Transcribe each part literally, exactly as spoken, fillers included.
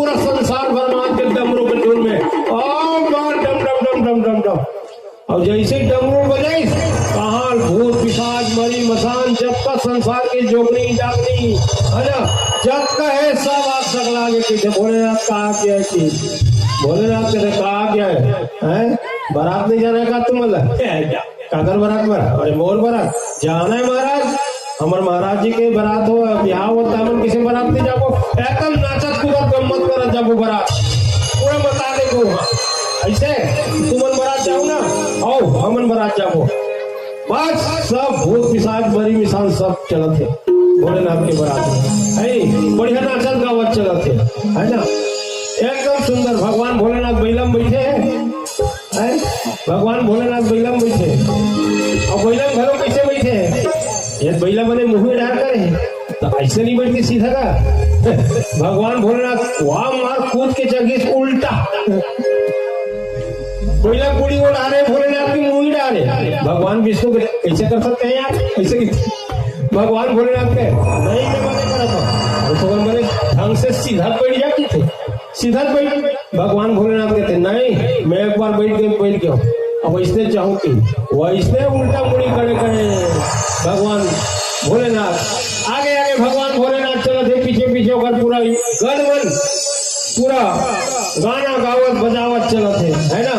पूरा संसार भर मार के डमरू के धुन में, और मार डम डम डम डम डम डम। और जैसे डमरू बजाइस, कहाँ भूत पिशाच मरी मसान जब का संसार के जोगनी जागनी, है ना, जब का है सब आग सकला के पीछे भोलेनाथ का आ गया है कि भोलेनाथ के का आ गया है, हैं? बारात नहीं जाना का तुम? काकर बरात बर? अरे मोर बरात जाना है महाराज, हमर महाराज जी के बरात हो, बिहाव हो, त हमन किसे बरात नहीं जाबो? एकदम नाचत कूदत गम्मत करत जाबो बरात, पूरा बता दे को। ऐसे तुमन बरात जाओ ना, आओ हमन बरात जाबो। बस सब भूत पिशाच मरी मिसान सब चलत है भोलेनाथ के बरात में। है, बढ़िया नाचत गावत चलत है, है ना? एकदम सुंदर। भगवान भोलेनाथ बैलम बैठे हैं, हैं? भगवान भोलेनाथ बैलम बैठे, और बैलम घलो कैसे बैठे हैं? ये बैला बने मुंह में डाल करे, तो ऐसे नहीं बैठ के सीधा का। भगवान भोलेनाथ वाह मार कूद के चघिस उल्टा। बैला कुड़ी वो डाले, भोलेनाथ की मुंह ही डाले। भगवान विष्णु के कैसे कर सकते हैं यार? ऐसे कि भगवान भोलेनाथ के नहीं, मैं मना करता हूँ। तो बोले, ढंग से सीधा बैठ जा, सीधा बैठ। भगवान भोलेनाथ कहते, नहीं, मैं एक बार बैठ के बैठ गया हूँ, अब इसने चाहूँ कि वैसने उल्टा मुड़ी करे करे। भगवान भोलेनाथ आगे आगे, भगवान भोलेनाथ चलत है पीछे पीछे, ओकर पूरा गण मन पूरा गाना गावत बजावत चलत है, है ना?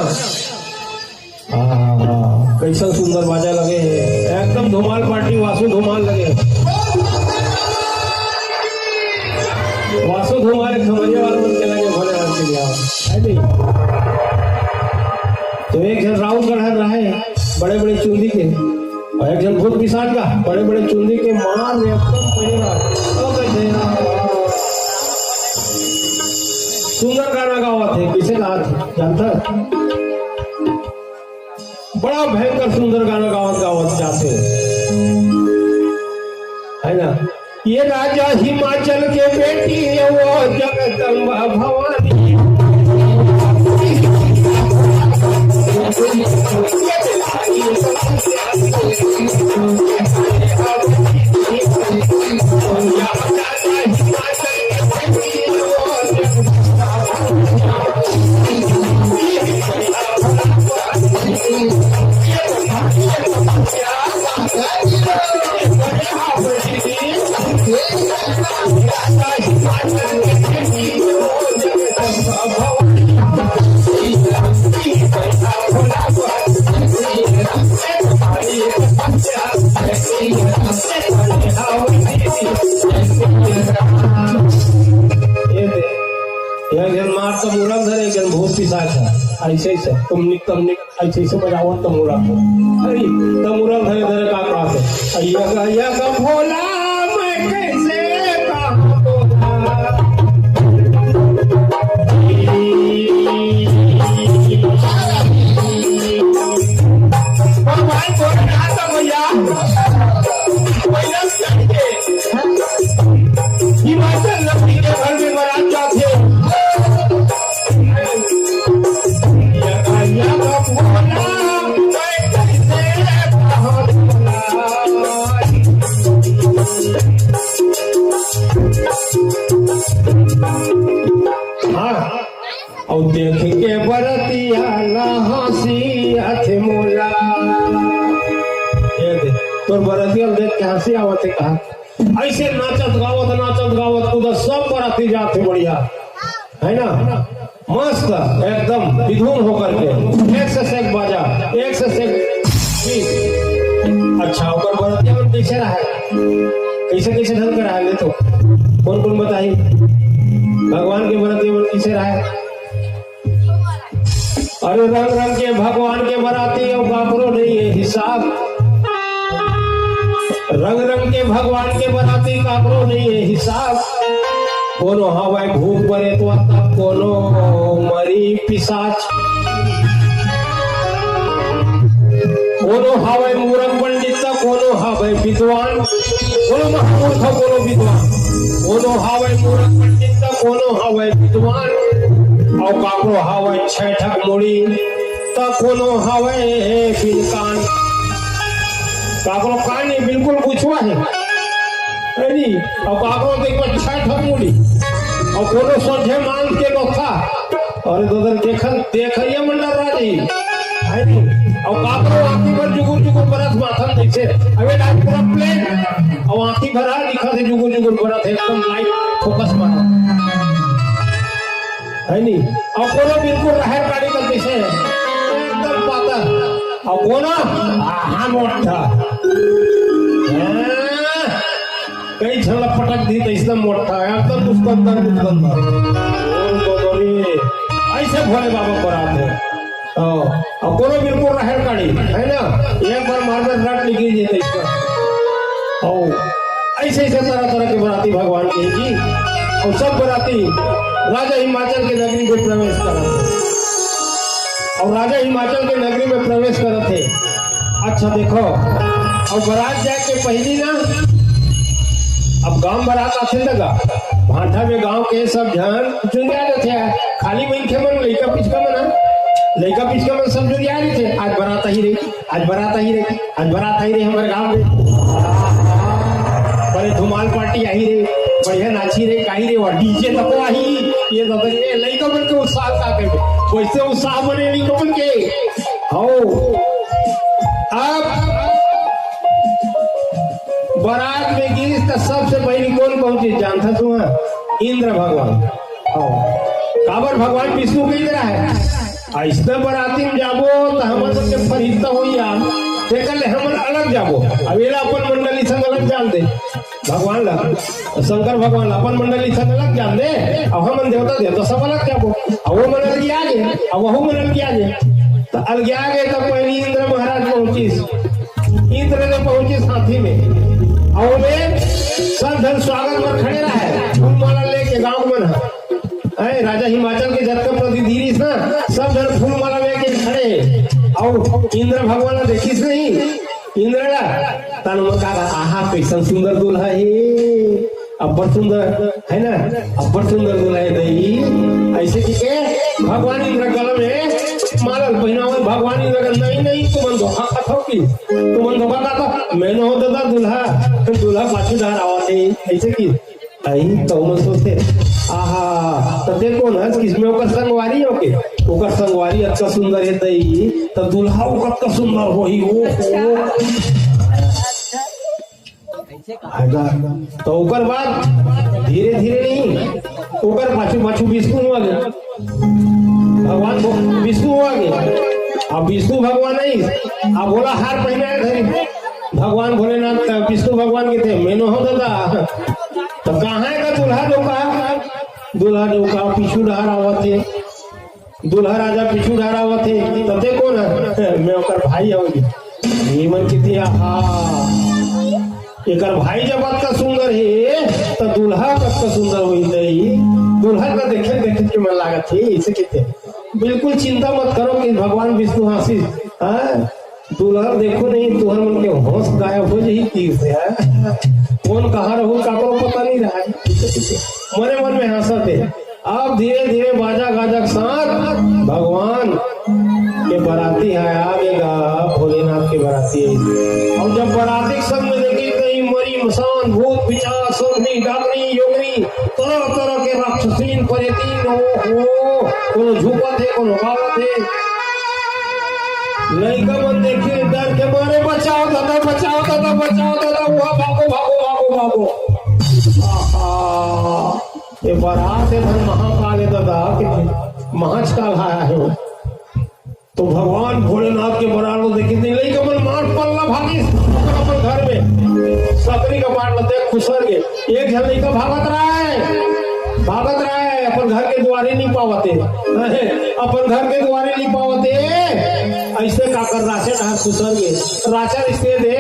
आहा, कैसन सुंदर बाजा लगे हे, एकदम धुमाल पार्टी, वासु धुमाल लगे। वासु धुमाल एक खमरिया वाला मन के लगे, भोलेनाथ के लिए, है नहीं? तो एक झन राउत गढ़र रहे, बड़े बड़े चुंदी के, और एक झन भूत पिशाच का, बड़े बड़े चुंदी के मार रे, एकदम पहले रहा। तो कैसे यार? सुंदर गाना गावत हे, किसे गावत हे, जानता है? बड़ा भयंकर सुंदर गाना गावत गावत जाथे, है ना? ये राजा हिमाचल के बेटी, ये वो जगदम्बा भवानी। एक झन मार तमूरा धरे, एक झन भूत पिसाच हे। अइसे, अइसे, तुमनिक, तमनिक, अइसे, अइसे बजावत तमूरा। अरे, तमूरा धरे, धरे का करत हे? अइया गा, अइया गा भोला, मैं कइसे कहूँ तोला? भगवान भोलेनाथ भैया, भैया हिमाचल नगरी के घर में बरात जाथे। या, या भोला, मैं कइसे कहूँ तोला? हाँ, अउ देख के बरतिया ला हँसी आथे मोला। ये दे, तोर बरतिया ल देख के हँसी आवत हे कहा। अइसे नाचत गावत, नाचत गावत, कूदत सब बराती जाथे बढ़िया, है ना? मस्त, एकदम बिधुन होकर के, एक से एक बाजा, एक से एक गीत। अच्छा, ओकर बरतिया मन कइसे रहय? कइसे, कइसे ढंग के रहय ले तो? कोन, कोन बताही? भगवान के बरतिया मन कइसे रहय? अरे रंग रंग के भगवान के बराती अउ काकरो नइ हे हिसाब। रंग रंग के भगवान के बराती काकरो नइ हे हिसाब। कोनो हवय भूत परेत वाला, कोनो मरी पिसाच, कोनो हवय मूरख पंडित त कोनो हवय विद्वान, कोनो महामूर्ख, कोनो विद्वान, कोनो हवय मूरख पंडित त कोनो हवय विद्वान, अउ काकरो हवय छै ठक मुड़ी त कोनो हवय बिन कान। काकरो कान नइ, बिल्कुल बुचवा हे। अरे, अउ काकरो देख पर छै ठक मुड़ी, अउ कोनो सोझे मांस के लोथा। अरे ददा, देखन, देखइया मन डर्रा जाही। है नी? अउ काकरो आँखी बर जुगुर जुगुर बरत माथन जइसे। अबे लाइट पूरा प्लेन। अउ आँखी भर हा दिखत हे जुगुर जुगुर बरत हे, एकदम लाइट फोकस मारत। है नी? अउ कोनो बिल्कुल राहेर काड़ी कर जइसे। एकदम पातर। अउ कोनो, आहा, मोटा। हाँ। कई झन ला पटक दिही त अइसना मोटा हे, एकदम मुस्कंदर, मुस्कंदर। अइसे भोले बाबा बरात हे। हाँ, अउ कोनो बिल्कुल राहेर काड़ी, है ना? एक बार मार में रट निकल जाथे इसका। अउ अइसे, अइसे तरह, तरह के बराती भगवान के जी। अउ सब बराती राजा हिमाचल के नगरी में प्रवेश करत हे। अउ राजा हिमाचल के नगरी में प्रवेश करत हे। अच्छा देखो, अउ बरात जाए के पहिली ना, अब गांव बरात आथे न गा, भांठा में गांव के सब झन जुरिया देथे। खाली मनखे मन, लइका पिचका मन, लइका पिचका मन सब जुरिया देथे। आज बरात आही रे, आज बरात आही रे, आज बरात आही रे हमर गांव में। बड़े धुमाल पार्टी आही रे, बढ़िया नाची रे, गाही रे, अउ डीजे तको आही। ये तो लइका मन के उत्साह का कहे, वइसे उत्साह बने लइका मन के। हव। अब बरात में गिस त सबसे पहिली कोन पहुंचिस जानथस तुंहर? इंद्र भगवान। हव। काबर भगवान विष्णु के इंद्र हे। अइसना बराती में जाबो त हमर मन के फरिश्ता होई यार। तेकर ले हमन अलग जाबो। अब एला अपन मंडली संग अलग जान दे। भगवान ला, शंकर भगवान ला अपन मंडली संग अलग जान दे, अउ हमन देवता, देवता सब अलग जाबो। अउ वो मन अलगिया गे, अउ वहू मन अलगिया गे। त अलगिया गे त पहिली इंद्र महाराज पहुंचिस, इंद्र ले पहुंचिस हाथी में, अउ ओमे सब झन स्वागत बर खड़े रहय, फूल माला लेके गांव मन ह। अरे राजा हिमाचल के जतका प्रतिनिधि रिहिस ना, सब झन फूल माला लेके खड़े हे। अउ इंद्र भगवान ला देखिस नहीं, इंद्र ला, तन मन का, आहा, कइसन सुंदर दूल्हा हे, अब्बड़ सुंदर, है ना, अब्बड़ सुंदर दूल्हा हे दई। अइसे कहिके भगवान इंद्र गला में माला ल पहिनावन, भगवान इंद्र का, नहीं, नहीं, तुमन धोखा खाथव कि, तुमन धोखा खाथव, मैं नोहंव ददा दूल्हा, दूल्हा पाछू डहर आवत हे, अइसे कि अई, त ओमन सोचथे, आहा, त देखो ना, किसमें ओकर संगवारी हो के, ओकर संगवारी अतका सुंदर हे दई, त दूल्हा ओ कतका सुंदर होही, ओ, ओ। आगा, त ओकर बाद धीरे-धीरे नहीं, ओकर पाछू-पाछू विष्णु हुआ गे। भगवान भो-, विष्णु हुआ गे। अब विष्णु भगवान नहीं, अब भोला हार पहिनाय धरी। भगवान भोलेनाथ, विष्णु भगवान कहिथे, "मैं नोहंव ददा।" त कहाँ हे का दूल्हा डोका? दूल्हा नौका पीछू डहर आवत हे, दूल्हा राजा पीछू डहर आवत हे, त ते कोन हस? मैं ओकर भाई हवं। ये मन किती, आहा, एकर भाई जब अतका सुंदर हे, त दूल्हा कतका सुंदर होही दई। दूल्हा ला देखे देखे के मन लागत हे, इसे कहते हैं। बिल्कुल चिंता मत करो कि भगवान विष्णु आशीष, हाँ, दुल्हन देखो नहीं, तुहर मन के होश गायब हो जाही तीर से, हैं? कौन कहाँ रहू, काकरो पता नहीं रहा। मने मन में हंसत हे। अब धीरे धीरे बाजा गाजा के साथ भगवान के बराती है, आ गेगा, भोलेनाथ के बराती है। और जब बराती के संग में देखी, कहीं मरी, मसान, भूत, पिशाच, सोगनी, डाकनी, योगनी, तरह तरह के राक्षसीन, परेतीन, ओ हो, कोनो झुकत हे, कोनो गावत हे। लइका मन देखे, डर के मारे, "बचाओ दादा, बचाओ दादा, बचाओ दादा, उहाँ भागो, भागो, भागो, भागो।" आहा, ये बरात हे धन महाकाल हे दादा, कि महाकाल आया है वो। तो भगवान भोलेनाथ के बरात ला देखिस, लइका मन मार पल्ला भागिस अपन, अपन घर में। सकरी कपाट ला देख खुसर गे। एक झन लइका भागत रहे, भागत रहे, अपन घर के दुवारी नहीं पावत हे, अपन घर के दुवारी नहीं पावत हे। अइसे काकर राचा डहर खुसर गे। राचा रिश्ते दे,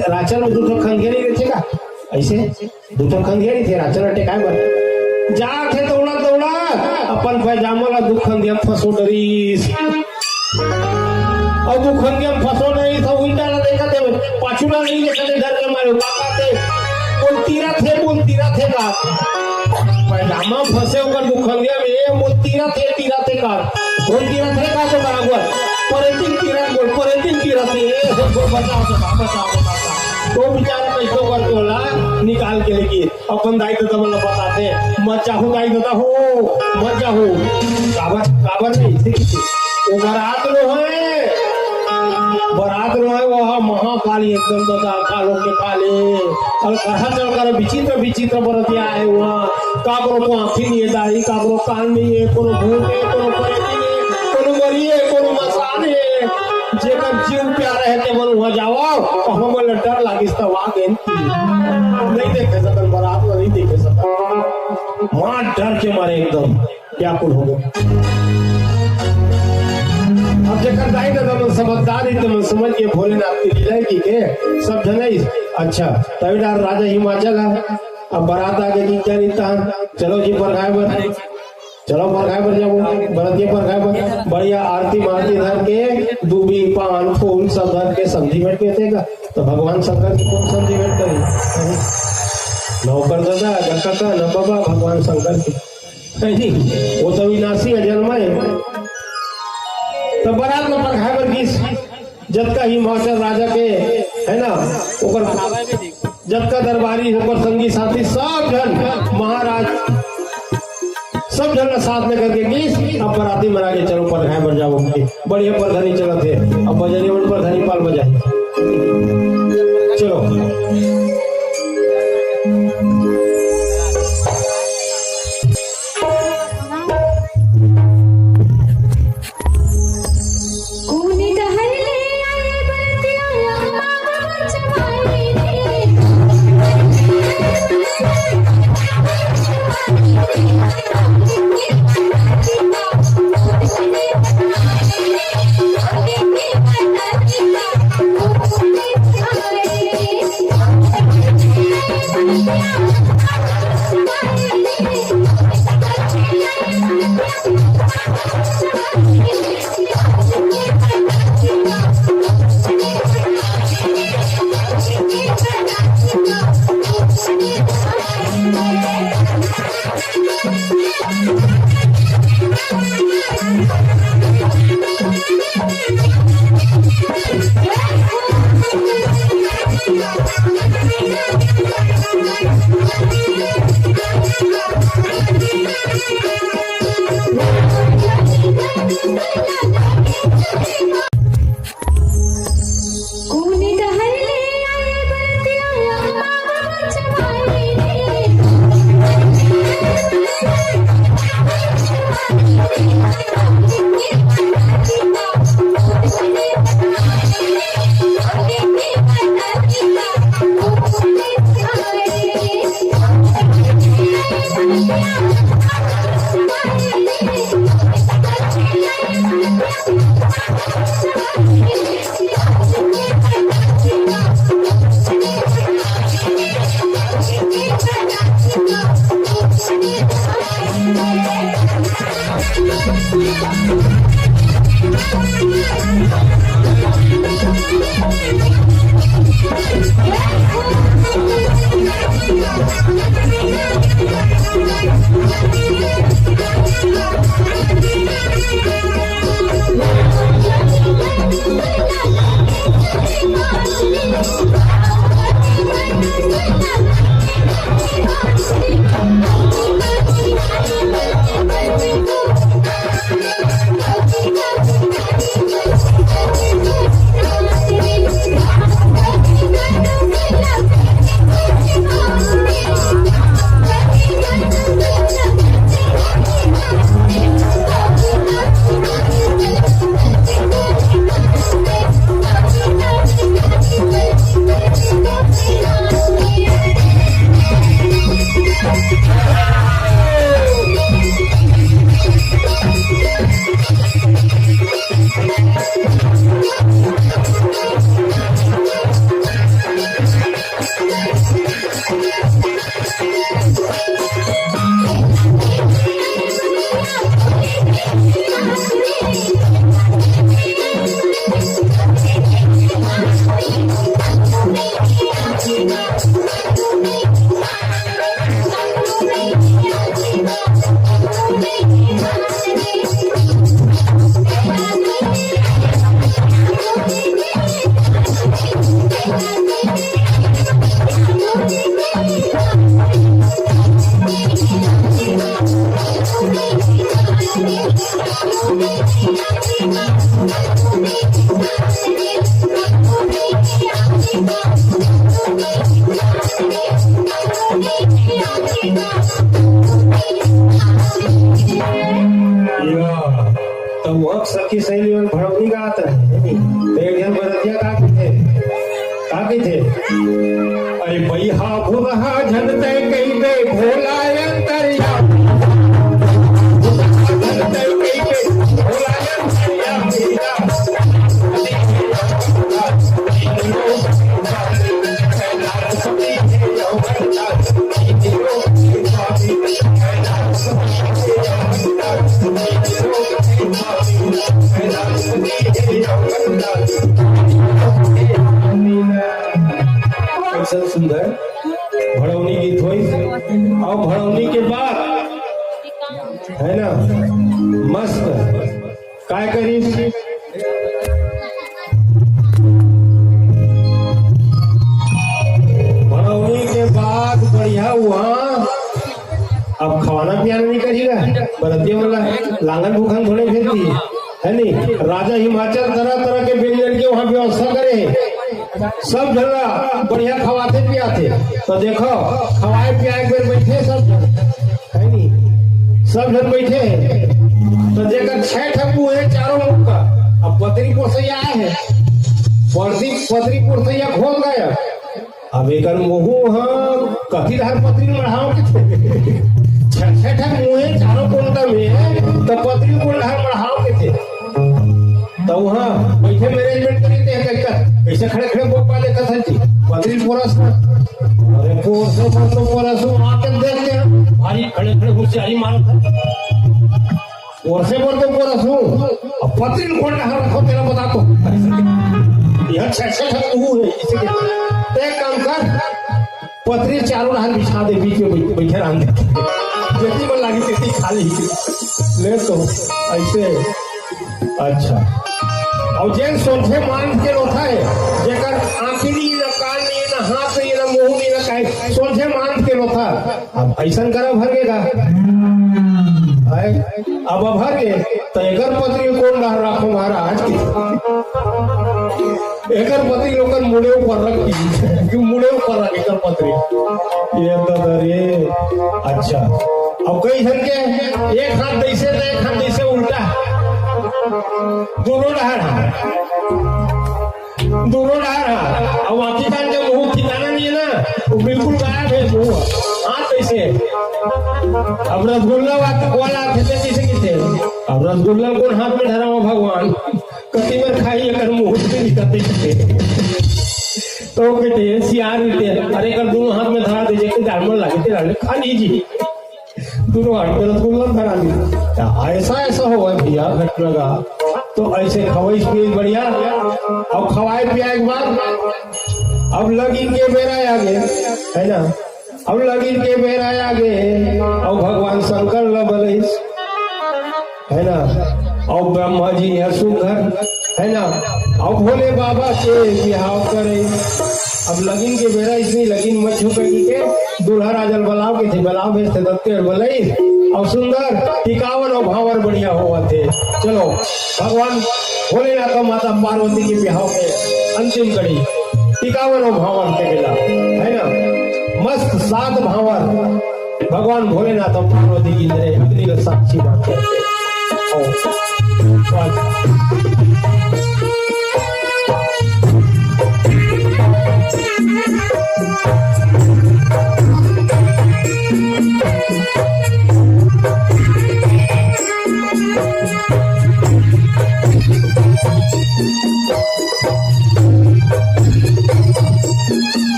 राचा में दू ठो खंघेरी रहिथे का? अइसे दू ठन खंघेरी थे, राचा ल टेकाय बर। जात हे दौड़त दौड़त, अपन पैजामा ला दू खंघे म फंसो डरिस। अउ दू खंघे म फंसो डरिस, त उल्टा ला देखत हे, पाछू ला नहीं देखत हे, डर के मारे, "का कहत हे? बोल तीरत हे, बोल तीरत हे का?" पैजामा फंसे ओकर दू खंघे में, "ए, बोल तीरत हे, तीरत हे का? बोल तीरत हे का?" तो बराबर, "परेतिन तीरत, बोल परेतिन तीरत हे, ए, बोल बचाओ, बचाओ, बचाओ, बचाओ।" तो बेचारा कइसो करके ओला निकाल के लेके अपन दाई ददा मन ल बताथे, "मत जाहू दाई ददा हो, मत जाहू।" काबर, काबर नहीं, ठीक हे। वो बरात लो है, बरात लो है, वो महाकाली एकदम ददा, कालो के काले। अउ कहाँ चल कर विचित्र, विचित्र बरतिया आए हुआ। काकरो को आँखी नहीं है दाई, काकरो कान नहीं है, कोनो भूत है, कोनो परेती नहीं है, कोनो मरी है, कोनो मसान है। जेकर जीव प्यारा है, तेमन वहाँ जाओ, अउ हमन ल डर लागिस त आ गेन। नहीं देखे सकन, बरात ला नहीं देखे सकन। माँ डर के मारे एकदम व्याकुल हो गे। अब जेकर दाई ददा मन समझदार हे, तेमन समझ के भोलेनाथ के लीला हे कि के सब झन आइस। अच्छा, तभी डार राजा हिमाचल हे। अब बरात आगे कि जानी तहाँ, चलो जी परघाय बर। चलो परघाय बर जाबो, बरतिया परघाय बर। बढ़िया आरती मारती धर के, दूबी, पान, फूल सब धर के समधी भेंट के देगा। तो भगवान शंकर के कोन समधी भेंट करी? नौकर ददा, गक्का का, न बाबा, भगवान शंकर के। नहीं, वो तो विनाशी हे, जन्म हे। तो बरात ला परघाय बर गिस। जतका हिमाचल राजा के, है ना, ओकर जतका दरबारी, ओकर संगी साथी, सब झन महाराज, सब झन ला साथ में करके गिस, अब बराती मन आगे चलो परघाय बर जाओ के। बढ़िया परधनी चलत हे, अब बजरिया मन परधनी पाल बजाए। चलो। त वो सखी सहेली मन भड़ौनी गात रहे। त एक झन बरतिया का कहिथे, का कहिथे? अरे बइहा भुरहा झन तै कहिबे भोला अंतरयामी। झन तै कहिबे भोला अंतरयामी। कैसन सुंदर भड़ौनी गीत होइस। अउ भड़ौनी के बाद, है ना, मस्त काय करिस? भड़ौनी के बाद बढ़िया हुआ। अब खवाना पियाना नहीं करी गा, बरतिया वाला लांगन भूखन थोड़े फेरती, है नहीं? राजा हिमाचल तरह तरह के व्यंजन के वहाँ व्यवस्था करे हे। सब झन ला बढ़िया खवाथे पियाथे। तो देखो, खवाए पियाए के बेर बैठे सब झन, है नी? सब झन बैठे हे। तो जेकर छह ठक मुँह हे चारों मुख का, अब पतरी पोरसैया आए हे, पतरी, पतरी पोरसैया खोल गया। अब एकर मुँह ह कति डहर पतरी मढ़ाव के थे। छह, छह ठक मुँह हे चारों कोंटा में, तो पतरी कोन डहर मढ़ाव के थे। त उहाँ बइठे management करिस ते कहिके, कइसे खड़े खड़े बोल पाले कथन जी, पतरी पोरस ना। अरे पोरसे बर तो पोरस हूँ, आके देख के भारी खड़े खड़े होशियारी मारत हे। पोरसे बर तो पोरस हूँ, अब पतरी कोन डहर रखो तेला बता तो। यह छह छह ठक मुँह हे, इसे के ते काम कर। पतरी चारों डहर बिछा दे, बीच में बइ-, बइठे रहन दे। जेती मन लागी तेती खा ली। ले तो अइसे, अच्छा। अउ जेन सोझे मांस के लोथा हे, जेकर आँखी नइ हे, ना कान नइ हे, ना हाथ नइ हे, ना मुँह नइ हे, ना काई, सोझे मांस के लोथा। अब अइसन करा भर के का? है? अब भर के, त एकर पतरी कोन डहर राखो महाराज के? एकर पतरी ओकर मुड़े ऊपर रख दी, कि मुड़े ऊपर रख एकर पतरी। ये दादा रे, अच्छा। अब कई झन के एक हाथ तइसे त एक हाथ तइसे उल्टा, दोनों डहर हा, दोनों डहर हा। अब आँखी कान के मुँह ठिकाना नइ हे ना, वो बिल्कुल गायब हे मुँह, हाथ तइसे। अब रसगुल्ला वा-, वाला आथे ते कइसे कहिथे? अब रसगुल्ला कोन हाथ में धरा हो भगवान? कति बेर खाही एकर मुँह से निकलते निकलते। तो कहिथे, सियार कहिथे, "अरे एकर दोनों हाथ में धरा दे, जेकर दाल मन लागे ते डाल ले, खा लीजिए।" दोनों हाथ में रसगुल्ला धरा ली। त ऐसा, ऐसा होवय भैया घटना का। तो ऐसे खवाइस पियइस बढ़िया, अउ खवाए पियाए के बाद अब लगिन के बेरा आगे, है ना? अब लगिन के बेरा आगे, अउ भगवान शंकर ल बलइस, है ना? अउ ब्रह्मा जी ह सुघर, है ना? अउ भोले बाबा के बिहाव करे। अब लगिन के बेरा अइसने, लगिन मत छुपे के, दूल्हा राजा ल बलाव के थे, बलाव भेजथे, दत्ते बलइस, अउ सुंदर टिकावन अउ भांवर बढ़िया होवत हे। चलो, भगवान भोलेनाथ अउ माता पार्वती के बिहाव के अंतिम कड़ी टिकावन अउ भांवर के बेला, है ना? मस्त सात भांवर भगवान भोलेनाथ अउ पार्वती के इंद्र अग्नि का साक्षी बात करके।